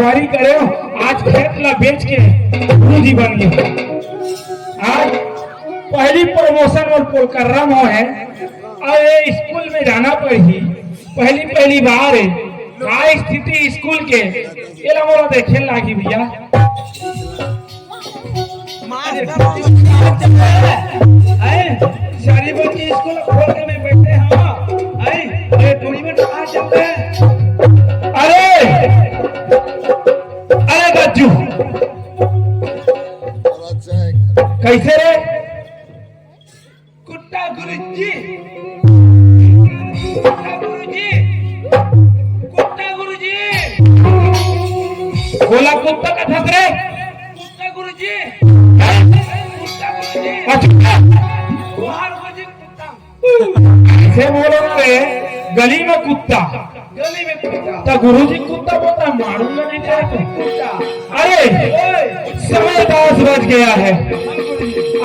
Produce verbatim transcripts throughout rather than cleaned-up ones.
तैयारी करे हो, आज खेत ला बेच के गुरुजी बन गए। आज पहली प्रमोशन और पोलकर्रम हो है, और ये स्कूल में जाना पड़ही, पहली पहली बार है। का स्थिति स्कूल के, एला मोला देखे लागी भैया। मास्टर जी, का चल रहा है? हैं? सारी बच्ची स्कूल खोल के मैं बैठे हैं। हैं? अरे, टूरी में कहाँ चल रहे हैं? अरे! अरे बच्चू, कैसे रे? कुत्ता गुरुजी। कुत्ता गुरुजी। कुत्ता गुरुजी। ओला कुत्ता कथस रे? कुत्ता गुरुजी। हैं? कुत्ता गुरुजी। अच्छा। बाहर गुरुजी कुत्ता। ऐसे बोलो ना रे, गली में कुत्ता। गली में कुत्ता। तो गुरुजी कुत्ता बोलता है, मारूंगा नहीं तो। कुत्ता। अरे, ओए। समय दस बज गया है,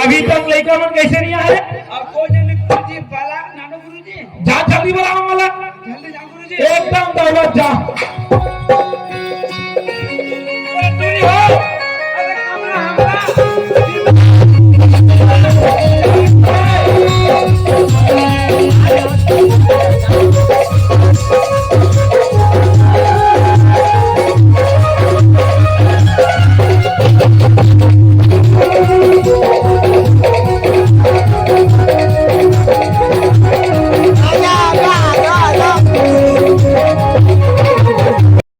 अभी तक लड़का मन कैसे नहीं आए? अब कोई जन गुरुजी बाला नानो गुरुजी। जा जल्दी बुलाओ वाला। जल्दी जा गुरुजी। एकदम दौड़त जा।